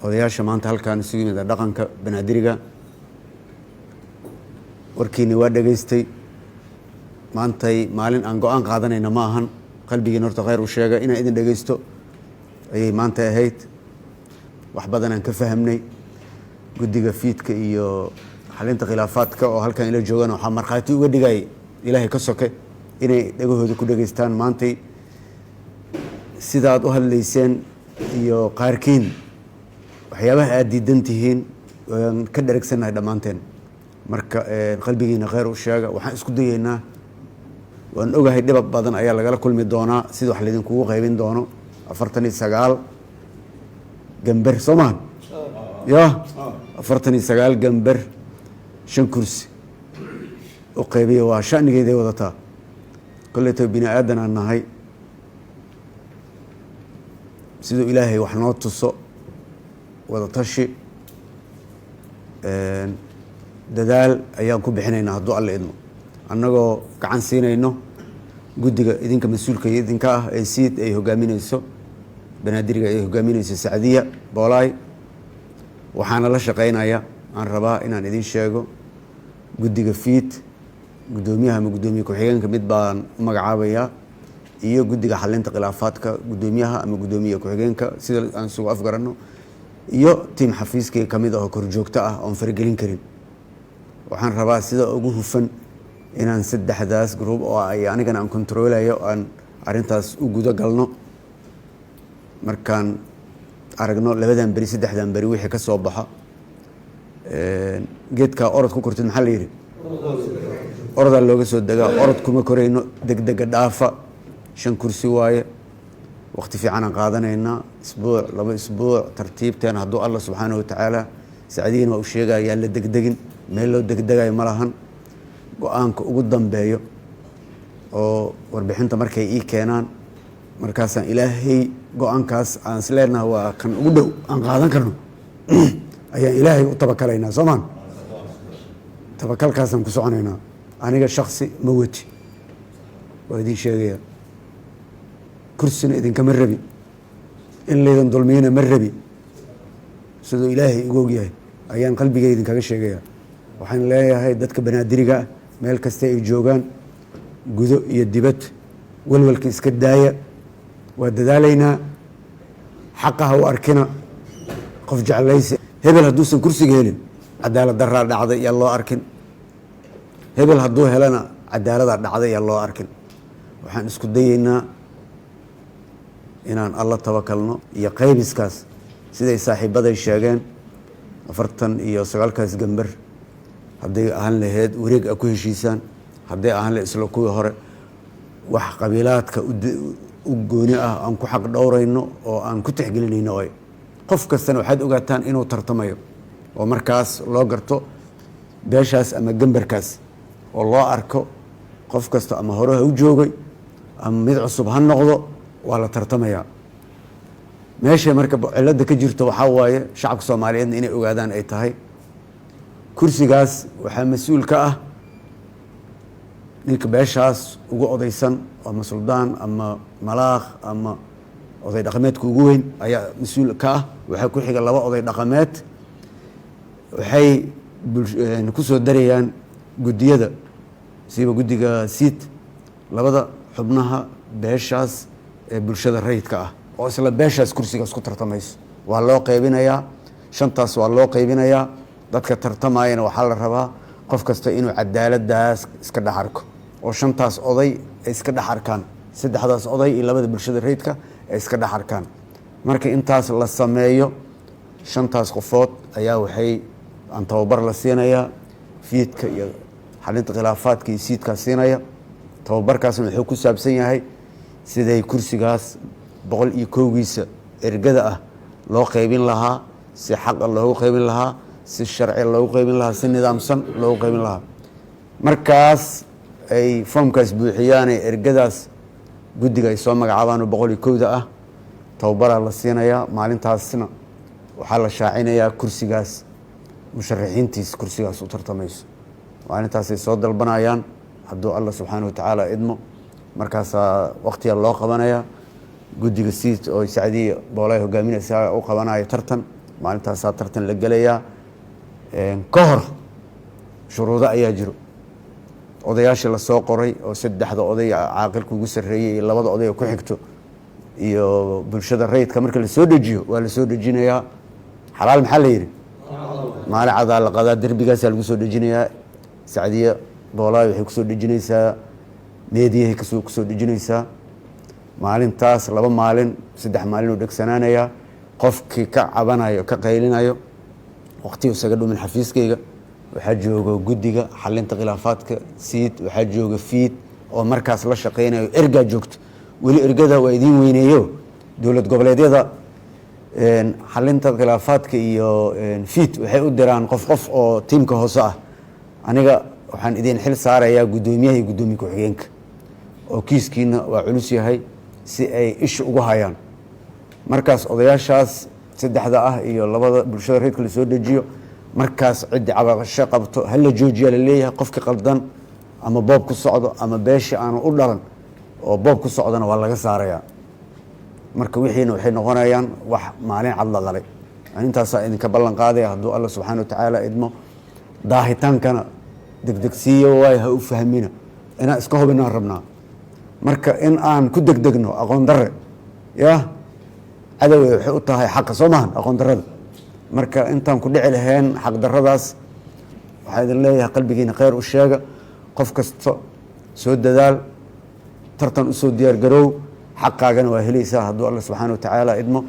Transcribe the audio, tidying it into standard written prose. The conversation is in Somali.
Odayaasha maanta halkaan isugu yimid dhaqanka Banaadiriga, warkiini waa dhegaystay. Maantay maalin aan go-aan qaadanayna ma ahan. Qalbigiina horta khayr u sheega. Inaan idin dhegaysto ayay maanta ahayd. Wax badan aan ka fahamnay. Guddiga FEIT-ka iyo xalinta khilaafaadka oo halkan ila joogaan, waxaa markhaati uga dhigay Ilaahay ka soke inay dhegahooda ku dhegaystaan maantay sidaad u hadlayseen iyo qaarkiin waxyaabaha aada diidan tihiin waan ka dheregsannahay dhammaanteen. Marka qalbigiina khayr u sheega. Waxaan isku dayeynaa, waan ogahay dhibab badan ayaa lagala kulmi doonaa sida wax laydinkugu qaybin doono. 49 gamber soo maha ya? 49 gamber shan kursi u qaybiya waa shanigeeday wadataa. Koleyto bini aadan aan nahay, siduu Ilaahay wax noo tuso, wada tashi, dadaal ayaan ku bixinaynaa hadduu Alla idmo, annagoo gacan siinayno guddiga idinka mas-uulka idinka ah ee SIID ay hogaamineyso, Banaadiriga ay hogaamineyso Sacdiya Boolaay. Waxaana la shaqeynaya, aan rabaa inaan idin sheego, guddiga FEIT, guddoomiyaha ama guddoomiye ku-xigeenka mid baan u magacaabayaa, iyo guddiga xalinta khilaafaadka, guddoomiyaha ama guddoomiye ku-xigeenka, sida aan isugu afgaranno, iyo tiim xafiiskii kamid ah oo korjoogto ah oon faragelin karin. Waxaan rabaa sida ugu hufan inaan saddexdaas group oo ay anigana aan control-ayo aan arrintaas u gudo galno. Markaan aragno labadan beri, saddexdan beri wixii ka soo baxa, geedkaa orod ku kortid, maxaa la yidhi, orodaa looga soo degaa. Orod kuma korayno, degdega dhaafa. Shan kursi waaye, waqti fiicanaan qaadanaynaa, isbuuc, 2 isbuuc, tartiibteena hadduu Alla subxaanahu watacaala. Sacdiina waa u sheegaya, la degdegin, meel loo degdegayo ma lahan. Go-aanka ugu dambeeyo oo warbixinta markay ii keenaan, markaasaan Ilaahay go-aankaas aan is leenaha waa kan ugu dhow aan qaadan karno ayaan Ilaahay u tabakalaynaa. Soomaan tabakalkaasaan ku soconaynaa. Aniga shaksi ma weti, waa idin sheegaya. Kursina idinkama rabi, in laydan dulmiyana ma rabi. Siduu Ilaahay igu ogyahay ayaan qalbigay idinkaga sheegaya. Waxaan leeyahay dadka Banaadiriga ah meel kasta ay joogaan, gudo iyo dibad, walwalka iska daaya. Waa dadaalaynaa. Xaqa ha u arkina qof jeclaysi. Hebel hadduusan kursiga helin, cadaalad daraa dhacday yaa loo arkin. Hebel hadduu helana, cadaaladaa dhacday yaa loo arkin. Waxaan isku dayeynaa inaan Alla tabakalno iyo qaybiskaas siday saaxiibaday sheegeen. 49-kaas gambar, hadday ahaan laheyd wareeg a ku heshiisaan, hadday ahaan laheyd isla kuwii hore, wax qabiilaadka u gooni ah aan ku xaq dhowrayno oo aan ku tixgelinayno oy qof kastana waxaad ogaataan inuu tartamayo oo markaas loo garto beeshaas ama gambarkaas oo loo arko qof kasta, ama hore ha u joogay ama mid cusub ha noqdo, waa la tartamayaa. Meesha marka cilada ka jirto waxaa waaye, shacabka Soomaaliyeedna inay ogaadaan ay tahay, kursigaas waxaa mas-uul ka ah ninka beeshaas ugu odaysan, ama suldaan ama malaakh ama oday dhaqameedka ugu weyn ayaa mas-uul ka ah. Waxaa ku xiga laba oday dhaqameed. Waxay ku soo darayaan guddiyada, siba guddiga SIID, labada xubnaha beeshaas ee bulshada rayidka ah oo isla beeshaas kursigaas ku tartamayso. Waa loo qaybinayaa shantaas, waa loo qaybinayaa. Dadka tartamayana waxaa la rabaa qof kasta inuu cadaaladaas iska dhex arko oo shantaas oday ay iska dhex arkaan, saddexdaas oday iyo labada bulshada rayidka ay iska dhex arkaan. Marka intaas la sameeyo, shantaas qofood ayaa waxay aan tababar la siinayaa FEIT-ka iyo xalinta khilaafaadka iyo SIID-kaa siinaya. Tababarkaasna wuxuu ku saabsan yahay siday kursigaas 101-giisa ergada ah loo qaybin lahaa, si xaqa loogu qaybin lahaa, si sharci loogu qaybin lahaa, si nidaamsan loogu qaybin lahaa. Markaas ay foomkaas buuxiyaane, ergadaas guddiga ay soo magacaabaan oo 101-da ah, tababaraa la siinayaa. Maalintaasna waxaa la shaacinayaa kursigaas musharaxiintiis kursigaas u tartamayso. Maalintaasay soo dalbanayaan hadduu Alla subxaana wa tacaala idmo. Markaasaa waqtiga loo qabanaya guddiga SIID oo Sacdiya Boolay hogaaminaysa u qabanayo tartan. Maalintaasaa tartan la gelayaa. Ka hor shuruudo ayaa jiro. Odayaashii lasoo qoray oo saddexda oday caaqilka ugu sarreeyey iyo labada oday oo ku xigto iyo bulshada rayidka, marka lasoo dejiyo, waa lasoo dejinayaa. Xalaal maxaa la yidhi? Maalin cadaa la qadaa, derbigaasaa lagu soo dejinayaa. Sacdiye Boolaay waxay kusoo dejinaysaa meediyahay kasoo kusoo dejinaysaa. Maalintaas 2 maalin, 3 maalin uu dhegsanaanayaa. Qofkii ka cabanayo, ka qaylinayo, waqtigu isaga dhumin. Xafiiskayga waxaa jooga guddiga xalinta khilaafaadka SIID, waxaa jooga FIID oo markaas la shaqeynayo. Ergaa joogto weli, ergada waa idiin weyneeyo. Dowlad goboleedyada xalinta khilaafaadka iyo FIID waxay u diraan qof qof oo tiimka hoose ah. Aniga waxaan idin xil saarayaa guddoomiyaha iyo guddoomiye ku-xigeenka, oo kiiskiina waa culus yahay, si ay isha ugu hayaan. Markaas odayaashaas saddexda ah iyo labada bulshada reedka lasoo dejiyo, markaas ciddii cabasho qabto hala joojiya laleeyahay. Qofkii qaldan ama boob ku socdo ama beeshii aanu u dhalan oo boob ku socdona waa laga saarayaa. Marka wixiina waxay noqonayaan wax maalin cad la qalay. Intaasaa idinka ballan qaadaya hadduu Alla subxaana watacaala idmo. Daahitaankana degdegsiiyo waay, ha u fahmina inaan iska hubinaan rabnaa. Marka in aan ku degdegno aqoon darre ya cadowey waxay u tahay xaqa, soo maahan? Aqoon darrada marka intaan ku dhici lahayn xaq darradaas, waxaa idin leeyahay qalbigiina kheyr u sheega. Qof kasta soo dadaal, tartan usoo diyaar garoow, xaqaagana waa helaysaa hadduu Alla subxaana watacaala idmo.